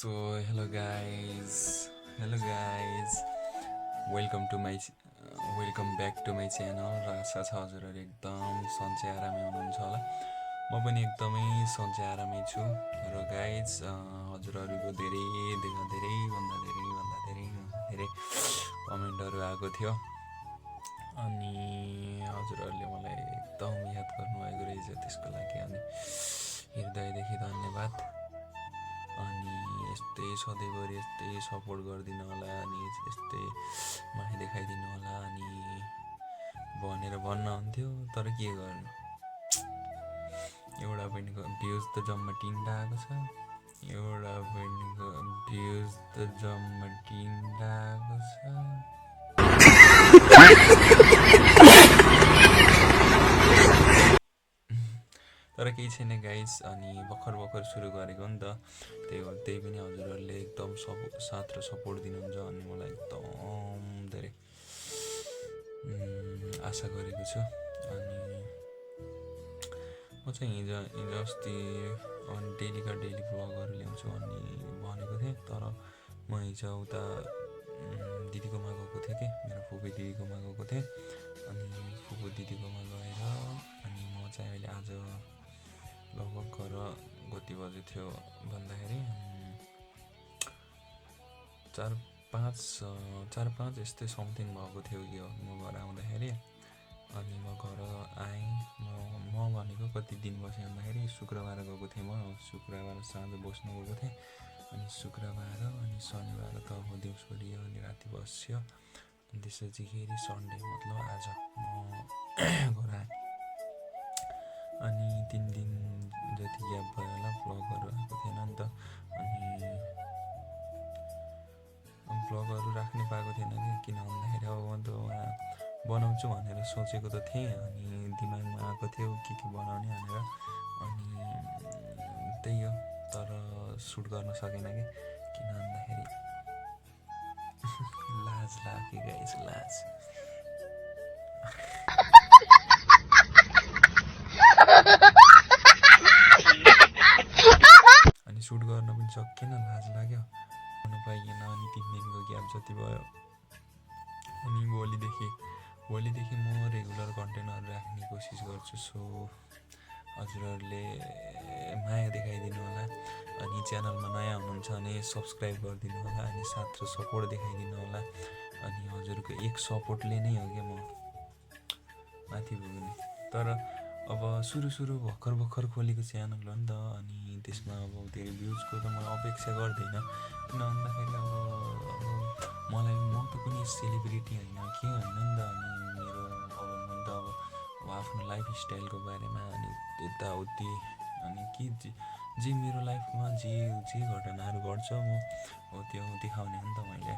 So hello guys, welcome to my welcome back to my channel र आशा छ हजुरहरू एकदम सन्चै आरामै हुनुहुन्छ होला। म पनि एकदमै सन्चै आरामै छु र गाइज हजुरहरूको धेरैभन्दा धेरै कमेन्टहरू आएको थियो अनि हजुरहरूले मलाई एकदम याद गर्नुभएको रहेछ, त्यसको लागि अनि हृदयदेखि धन्यवाद। अनि यस्तै सधैँभरि यस्तै सपोर्ट गरिदिनु होला अनि यस्तै माया देखाइदिनु होला अनि भनेर भन्नुहुन्थ्यो, तर के गर्नु, एउटा बहिनीको भ्युज त जम्मा 3टा आएको छ, एउटा बहिनीको भ्युज त जम्मा 3टा आएको छ। तर केही छैन गाइस, अनि भर्खर सुरु गरेको नि त, त्यही पनि हजुरहरूले एकदम साथ र सपोर्ट दिनुहुन्छ अनि मलाई एकदम धेरै आशा गरेको छु। अनि म चाहिँ हिजो अस्ति डेलीका डेली भ्लगहरू ल्याउँछु अनि भनेको थिएँ, तर म हिजो उता दिदीकोमा गएको थिएँ कि मेरो फुपी दिदीकोमा गएको थिएँ। अनि फुपू दिदीकोमा गएर अनि म चाहिँ अहिले आज लगभग घर कति बजी थियो भन्दाखेरि 4-5 यस्तै समथिङ भएको थियो कि म घर आउँदाखेरि। अनि म घर आएँ, म भनेको कति दिन बसेँ भन्दाखेरि शुक्रबार गएको थिएँ, म शुक्रबार साँझ बस्नु गएको थिएँ। अनि शुक्रबार अनि शनिबार त अब दिउँसोरी अनि राति बस्यो, अनि त्यसपछि फेरि सन्डे मतलब आज म घर आएँ। अनि 3 दिन जति ग्याप भयो होला, भ्लगहरू आएको थिएन नि त, अनि भ्लगहरू राख्नु पाएको थिएन कि, किन भन्दाखेरि अब म त उहाँ बनाउँछु भनेर सोचेको त थिएँ, अनि दिमागमा आएको थियो के बनाउने भनेर, अनि त्यही हो, तर सुट गर्न सकेन कि, किन भन्दाखेरि लाज लाग्यो गाइस, लाज। अनि सुट गर्न पनि सकेन, लाज लाग्यो, गर्नु पाइएन। अनि 3 दिनको ग्याप जति भयो, अनि भोलिदेखि म रेगुलर कन्टेन्टहरू राख्ने कोसिस गर्छु। सो हजुरहरूले माया देखाइदिनु होला, अनि च्यानलमा नयाँ हुनुहुन्छ भने सब्सक्राइब गरिदिनु होला, अनि साथ र सपोर्ट देखाइदिनु होला। अनि हजुरको एक सपोर्टले नै हो क्या म माथि पुग्ने। तर अब सुरु भर्खर खोलेको च्यानल हो नि त, अनि त्यसमा अब धेरै भ्युजको त म अपेक्षा गर्दैन, किन भन्दाखेरि अब मलाई म त कुनै सेलिब्रिटी होइन के होइन नि त। अनि मेरो अब म त अब आफ्नो लाइफस्टाइलको बारेमा अनि यताउति अनि जे मेरो लाइफमा जे घटनाहरू घट्छ म हो त्यो देखाउने हो नि त मैले,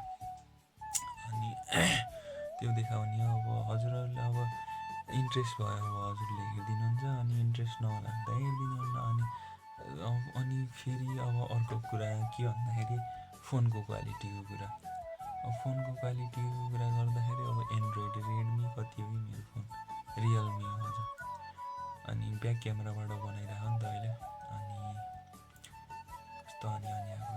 अनि त्यो देखाउने हो। अब हजुरहरूले अब इन्ट्रेस्ट भयो अब हजुरले हेरिदिनुहुन्छ, अनि इन्ट्रेस्ट नहोला त हेरिदिनुहुन्न। अनि फेरि अब अर्को कुरा के भन्दाखेरि फोनको क्वालिटीको कुरा। अब फोनको क्वालिटीको कुरा गर्दाखेरि अब एन्ड्रोइड रेडमी कति हो कि मेरो फोन रियलमी हो हजुर, अनि ब्याक क्यामेराबाट बनाइरहेको नि त अहिले, अनि कस्तो अनि आएको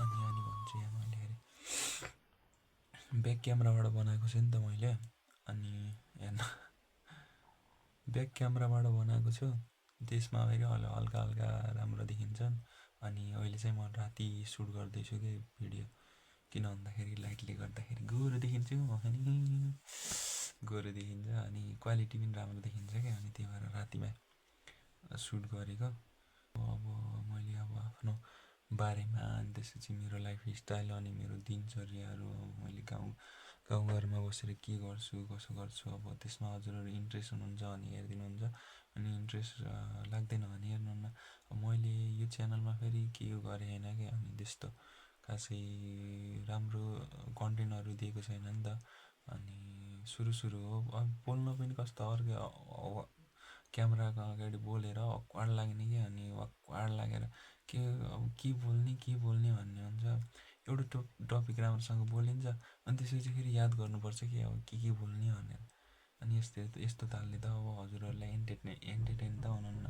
अनि भन्छु यहाँ मैले हेरेँ, ब्याक क्यामेराबाट बनाएको छु नि त मैले, अनि हेर्न ब्याक क्यामेराबाट बनाएको छु, त्यसमा फेरि हल्का राम्रो देखिन्छन्। अनि अहिले चाहिँ म राति सुट गर्दैछु कि भिडियो, किन भन्दाखेरि लाइटले गर्दाखेरि गोरो देखिन्छु, गोरो देखिन्छ अनि क्वालिटी पनि राम्रो देखिन्छ क्या, अनि त्यही भएर रातिमा सुट गरेको। अब मैले अब आफ्नो बारेमा अनि त्यसपछि मेरो लाइफस्टाइल अनि मेरो दिनचर्याहरू मैले गाउँघरमा बसेर के गर्छु कसो गर्छु, अब त्यसमा हजुरहरू इन्ट्रेस्ट हुनुहुन्छ भने हेरिदिनुहुन्छ, अनि इन्ट्रेस्ट लाग्दैन भने हेर्नुहुन्न। मैले यो च्यानलमा फेरि के गरेँ होइन कि, अनि त्यस्तो खासै राम्रो कन्टेन्टहरू दिएको छैन नि त। अनि सुरु हो, अब बोल्न पनि कस्तो अर्कै क्यामेराको अगाडि बोलेर अक्वार्ड लाग्ने कि, अनि अक्वार्ड लागेर के बोल्ने भन्ने हुन्छ। एउटा टपिक राम्रोसँग बोलिन्छ, अनि त्यसपछि फेरि याद गर्नुपर्छ कि अब के बोल्ने भनेर, अनि यस्तो तालले त अब हजुरहरूलाई एन्टरटेन त हुनुहुन्न।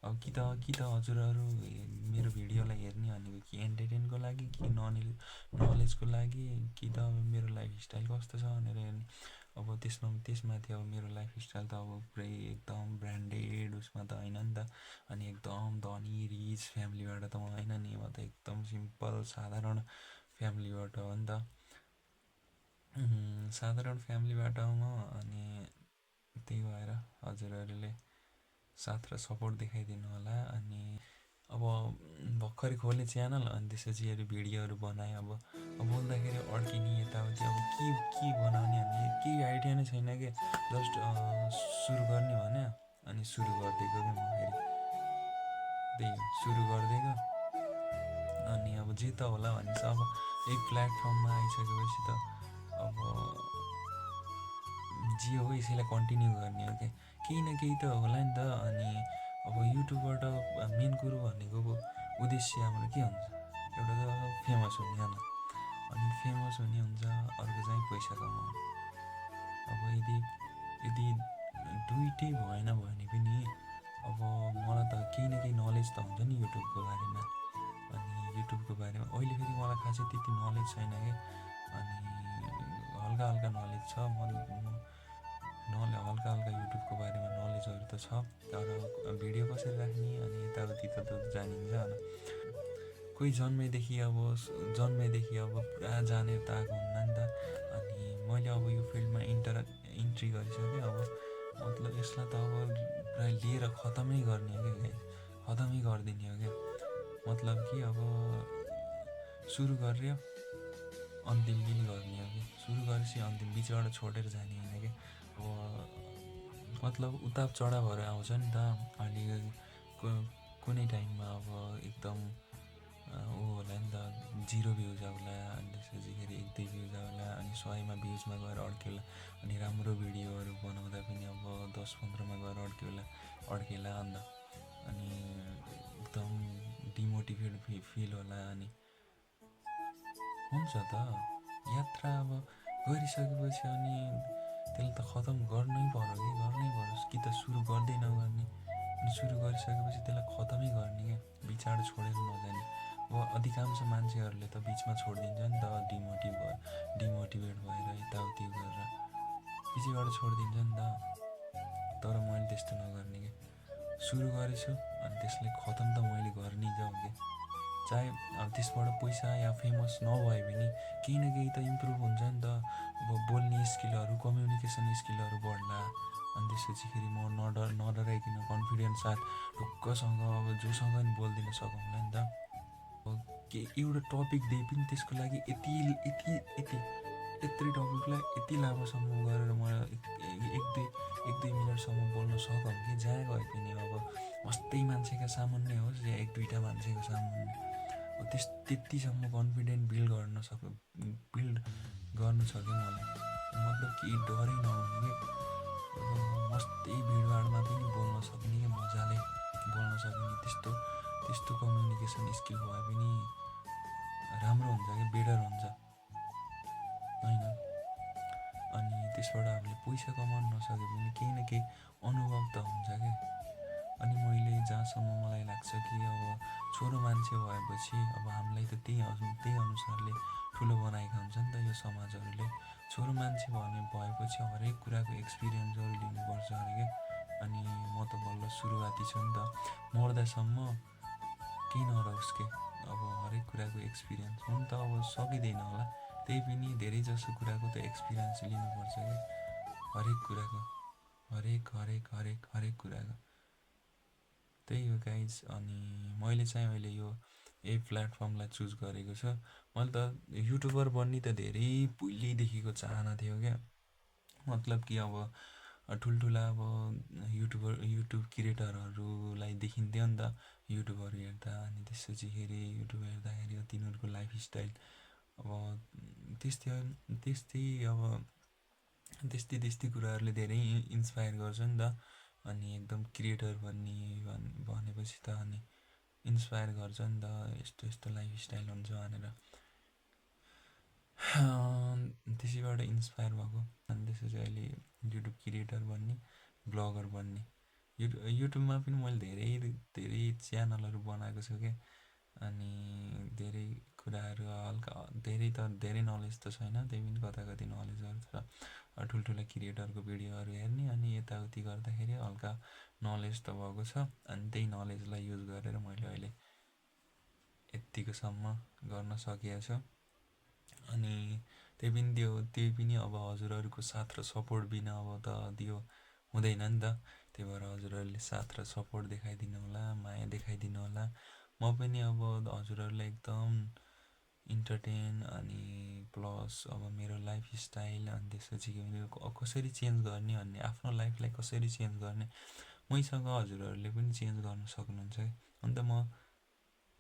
अब कि त हजुरहरू मेरो भिडियोलाई हेर्ने भनेको कि एन्टरटेनको लागि कि नलेजको लागि कि त अब मेरो लाइफस्टाइल कस्तो छ भनेर हेर्ने। अब त्यसमाथि अब मेरो लाइफस्टाइल त अब पुरै एकदम ब्रान्डेड उसमा त होइन नि त। अनि एकदम धनी रिच फ्यामिलीबाट त म होइन नि, म त एकदम सिम्पल साधारण फ्यामिलीबाट हो नि त। साधारण फ्यामिलीबाट हो म। अनि त्यही भएर हजुरहरूले साथ र सपोर्ट देखाइदिनु होला। अनि अब भर्खरै खोलेँ च्यानल, अनि त्यसपछि भिडियोहरू बनाएँ। अब बोल्दाखेरि अड्किने यताउति, अब के बनाउने भन्ने केही आइडिया नै छैन कि। जस्ट सुरु गर्ने भन्यो, अनि सुरु गरिदिएको क्या म फेरि। त्यही सुरु गरिदिएको, अनि अब जे त होला भन्ने छ। अब एक प्लेटफर्ममा आइसकेपछि त अब जे हो यसैलाई कन्टिन्यू गर्ने हो क्या, केही न केही त होला नि त। अनि अब युट्युबबाट मेन कुरो भनेको उद्देश्य हाम्रो के हुन्छ, एउटा त फेमस हुने होइन, अनि फेमस हुने हुन्छ, अर्को चाहिँ पैसा कमाउने। अब यदि दुइटै भएन भने पनि अब मलाई त केही न केही नलेज त हुन्छ नि युट्युबको बारेमा। अनि युट्युबको बारेमा अहिले फेरि मलाई खासै त्यति नलेज छैन क्या। अनि हल्का नलेज छ, हल्का युट्युबको बारेमा नलेजहरू त छ, तर भिडियो कसरी राख्ने अनि यताउति त जानिन्छ होला। कोही जन्मेदेखि अब पुरा जानेर त आएको हुन्न नि त। अनि मैले अब यो फिल्डमा इन्ट्री गरिसकेँ। अब मतलब यसलाई त अब पुरा लिएर खतमै गर्ने हो क्या, खतमै गरिदिने हो क्या। मतलब कि अब सुरु गरेर अन्तिम पनि गर्ने हो कि, सुरु गरेपछि अन्तिम बिचबाट छोडेर जाने होइन क्या। अब मतलब उताप चढाव भएर आउँछ नि त। अहिले कुनै टाइममा अब एकदम ऊ होला नि त, 0 भ्युज आउला, अनि त्यसपछि 1-2 भ्युज आउला, अनि 100मा भ्युजमा गएर अड्केला। अनि राम्रो भिडियोहरू बनाउँदा पनि अब 10-15मा गएर अड्केला अन्त। अनि एकदम डिमोटिभेट फिल होला। अनि हुन्छ त यात्रा अब गरिसकेपछि अनि त्यसलाई त खतम गर्नै परोस् कि त सुरु गर्दै नगर्ने। अनि सुरु गरिसकेपछि त्यसलाई खतमै गर्ने क्या, बिचबाट छोडेर नजाने। अब अधिकांश मान्छेहरूले त बिचमा छोडिदिन्छ नि त, डिमोटिभेट भएर यताउति गरेर बिचबाट छोडिदिन्छ नि त। तर मैले त्यस्तो नगर्ने क्या, सुरु गरेछु अनि त्यसलाई खतम त मैले गर्ने जाउँ क्या। चाहे अब त्यसबाट पैसा या फेमस नभए पनि केही न केही त इम्प्रुभ हुन्छ नि त। अब बोल्ने स्किलहरू, कम्युनिकेसन स्किलहरू बढ्ला। अनि त्यसपछि फेरि म नडराइकन कन्फिडेन्स साथ ढुक्कसँग अब जोसँग पनि बोलिदिन सकौँला नि त। अब एउटा टपिक दिए पनि त्यसको लागि यत्रै टपिकलाई यति लामोसम्म गरेर म एक दुई मिनटसम्म बोल्न सकौँ कि जहाँ गए पनि। अब मस्तै मान्छेका सामुन्ने होस् या 1-2टा मान्छेको सामुन्ने, त्यतिसम्म कन्फिडेन्ट बिल्ड गर्नु छ क्या मलाई। मतलब कि डरै नहुने कि, मस्तै भिडभाडमा पनि बोल्न सक्ने कि, मजाले बोल्न सक्ने। त्यस्तो कम्युनिकेसन स्किल भए पनि राम्रो हुन्छ कि, बेटर हुन्छ होइन। अनि त्यसबाट हामीले पैसा कमाउन नसके पनि केही न केही अनुभव त हुन्छ क्या। अनि मैले जहाँसम्म मलाई लाग्छ कि अब छोरो मान्छे भएपछि अब हामीलाई त त्यही अनुसारले ठुलो बनाएका हुन्छ नि त यो समाजहरूले। छोरो मान्छे भएपछि हरेक कुराको एक्सपिरियन्सहरू लिनुपर्छ अरे क्या। अनि म त बल्ल सुरुवाती छु नि त, मर्दासम्म केही नरहोस् के, अब हरेक कुराको एक्सपिरियन्स हुन त अब सकिँदैन होला, त्यही पनि धेरै जसो कुराको त एक्सपिरियन्स लिनुपर्छ क्या, हरेक कुराको, हरेक कुराको। त्यही हो गाइज। अनि मैले चाहिँ अहिले यो प्लेटफर्मलाई चुज गरेको छु। मैले त युट्युबर बन्ने त धेरै पहिल्यैदेखिको चाहना थियो क्या। मतलब कि अब ठुल्ठुला अब युट्युब क्रिएटरहरूलाई देखिन्थ्यो नि त युट्युबहरू हेर्दा। अनि त्यसपछि युट्युब हेर्दाखेरि तिनीहरूको लाइफस्टाइल अब त्यस्तै कुराहरूले धेरै इन्सपायर गर्छ नि त। अनि एकदम क्रिएटर भनेपछि त अनि इन्सपायर गर्छ नि त, यस्तो लाइफस्टाइल हुन्छ भनेर। त्यसैबाट इन्सपायर भएको अनि त्यसपछि अहिले युट्युब क्रिएटर बन्ने, ब्लगर बन्ने। युट्युबमा पनि मैले धेरै धेरै च्यानलहरू बनाएको छु क्या। अनि धेरै कुराहरू हल्का धेरै त धेरै नलेज त छैन, त्यही पनि कता कति नलेजहरू छ। ठुल्ठुला क्रिएटरको भिडियोहरू हेर्ने अनि यताउति गर्दाखेरि हल्का नलेज त भएको छ। अनि त्यही नलेजलाई युज गरेर मैले अहिले यत्तिकोसम्म गर्न सकेको छु। अनि त्यही पनि अब हजुरहरूको साथ र सपोर्ट बिना अब त त्यो हुँदैन नि त। त्यही भएर हजुरहरूले साथ र सपोर्ट देखाइदिनु होला, माया देखाइदिनु होला। म पनि अब हजुरहरूलाई एकदम इन्टरटेन अनि प्लस अब मेरो लाइफस्टाइल अनि त्यसपछि कसरी चेन्ज गर्ने भन्ने, आफ्नो लाइफलाई कसरी चेन्ज गर्ने मैसँग हजुरहरूले पनि चेन्ज गर्न सक्नुहुन्छ है। अन्त म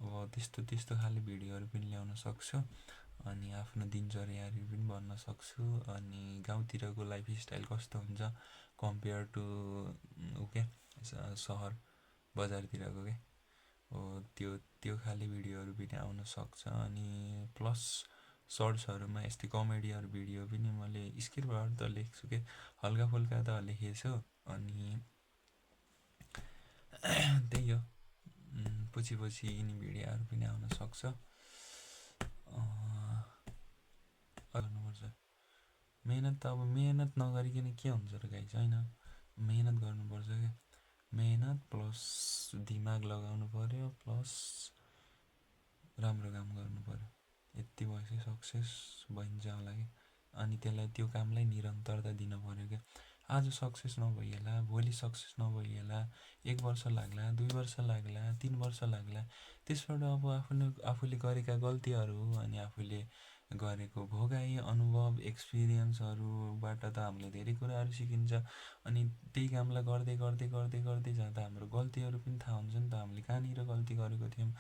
अब त्यस्तो खाले भिडियोहरू पनि ल्याउन सक्छु। अनि आफ्नो दिनचर्याहरू पनि भन्न सक्छु। अनि गाउँतिरको लाइफस्टाइल कस्तो हुन्छ कम्पेयर टु क्या सहर बजारतिरको क्या हो, त्यो खाले भिडियोहरू पनि आउन सक्छ। अनि प्लस सर्ट्सहरूमा यस्तै कमेडीहरू भिडियो पनि मैले स्क्रिप्टहरू त लेख्छु क्या, हल्का फुल्का त लेखेको छु। अनि त्यही हो, पछि यिनी भिडियोहरू पनि आउन सक्छ। गर्नुपर्छ मेहनत त अब मेहनत नगरिकन के हुन्छ र गाइस, होइन मेहनत गर्नुपर्छ क्या। मेहनत प्लस दिमाग लगाउनु पर्यो प्लस राम्रो काम गर्नु पर्यो, यति भएपछि सक्सेस भइन्छ होला क्या। अनि त्यसलाई त्यो कामलाई निरन्तरता दिन पर्यो क्या। आज सक्सेस नभइएला, भोलि सक्सेस नभइएला, 1 वर्ष लाग्ला, 2 वर्ष लाग्ला, 3 वर्ष लाग्ला। त्यसबाट अब आफूले गरेका गल्तीहरू अनि आफूले गरेको भोगाइ अनुभव एक्सपिरियन्सहरूबाट त हामीले धेरै कुराहरू सिकिन्छ। अनि त्यही कामलाई गर्दै गर्दै गर्दै गर्दै जाँदा हाम्रो गल्तीहरू पनि थाहा हुन्छ नि त, हामीले कहाँनिर गल्ती गरेको थियौँ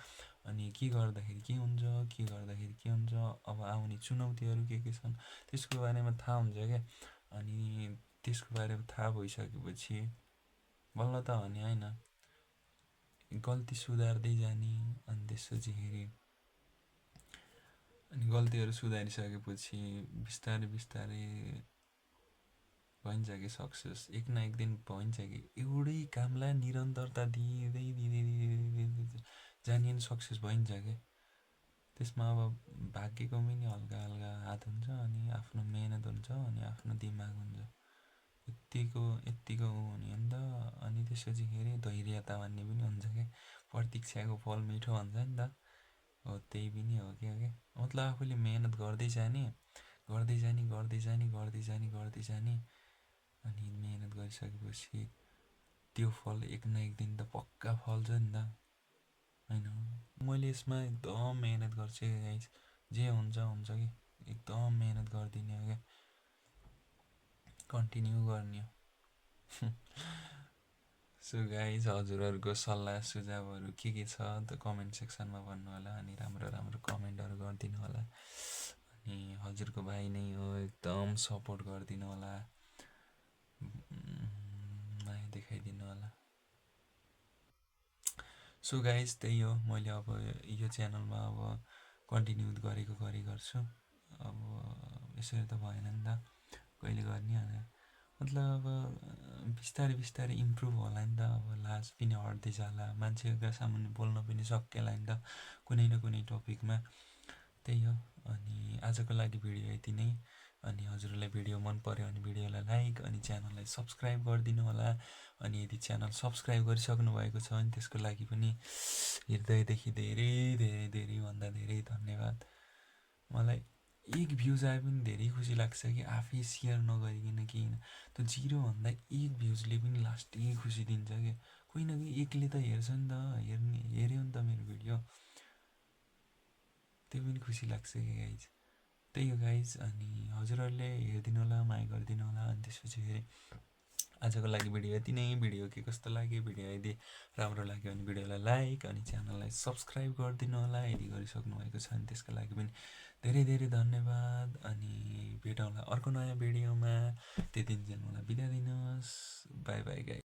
अनि के गर्दाखेरि के हुन्छ, के गर्दाखेरि के हुन्छ, अब आउने चुनौतीहरू के छन् त्यसको बारेमा थाहा हुन्छ क्या। अनि त्यसको बारेमा थाहा भइसकेपछि बल्ल त भने होइन, गल्ती सुधार्दै जाने। अनि त्यसपछि अनि गल्तीहरू सुधारिसकेपछि बिस्तारै बिस्तारै भइन्छ कि सक्सेस एक न एक दिन भइन्छ कि एउटै कामलाई निरन्तरता दिँदै दिँदै दिँदै जाने सक्सेस भइन्छ क्या। त्यसमा अब भाग्यको पनि हल्का हल्का हात हुन्छ अनि आफ्नो मेहनत हुन्छ अनि आफ्नो दिमाग हुन्छ, यत्तिको हुने हो नि त। अनि त्यसपछि धैर्यता भन्ने पनि हुन्छ क्या, प्रतीक्षाको फल मिठो भन्छ नि त, हो त्यही पनि हो क्या। मतलब आफूले मेहनत गर्दै जाने अनि मेहनत गरिसकेपछि त्यो फल एक न एक दिन त पक्का फल्छ नि त, होइन। मैले यसमा एकदम मेहनत गर्छु गाइस, जे हुन्छ हुन्छ कि एकदम मेहनत गरिदिने हो क्या, कन्टिन्यू गर्ने हो। सो गाइस, हजुरहरूको सल्लाह सुझावहरू के छ त कमेन्ट सेक्सनमा भन्नु होला। अनि राम्रो कमेन्टहरू गरिदिनु होला। अनि हजुरको भाइ नै हो, एकदम सपोर्ट गरिदिनु होला, माया देखाइदिनु होला। सो गाइस, त्यही हो, मैले अब यो च्यानलमा अब कन्टिन्यू गर्छु। अब यसरी त भएन नि त, कहिले गर्ने भनेर। मतलब अब बिस्तारै इम्प्रुभ होला नि त। अब लाज पनि हट्दै जाला, मान्छेको सामुन्ने बोल्न पनि सकिएला नि त कुनै न कुनै टपिकमा। त्यही हो। अनि आजको लागि भिडियो यति नै। अनि हजुरलाई भिडियो मन पर्यो भने भिडियोलाई लाइक अनि च्यानललाई सब्सक्राइब गरिदिनु होला। अनि यदि च्यानल सब्सक्राइब गरिसक्नु भएको छ भने त्यसको लागि पनि हृदयदेखि धेरै धेरै धेरैभन्दा धेरै धन्यवाद। मलाई 1 भ्युज आए पनि धेरै खुसी लाग्छ कि आफै सेयर नगरिकन केही न, त्यो 0भन्दा 1 भ्युजले पनि लास्टै खुसी दिन्छ क्या। कोही न कोही एकले त हेर्छ नि त, हेऱ्यो नि त मेरो भिडियो, त्यो पनि खुसी लाग्छ कि गाइज। त्यही हो गाइज। अनि हजुरहरूले हेरिदिनु होला, माया गरिदिनु होला। अनि त्यसपछि आजको लागि भिडियो यति नै। भिडियो के कस्तो लाग्यो, भिडियो यदि राम्रो लाग्यो भने भिडियोलाई लाइक अनि च्यानललाई सब्सक्राइब गरिदिनु होला। यदि गरिसक्नु भएको छ भने त्यसको लागि पनि धेरै धेरै धन्यवाद। अनि भेटौँला अर्को नयाँ भिडियोमा, त्यतिन्जेल मलाई बिदा दिनुहोस्। By by guys.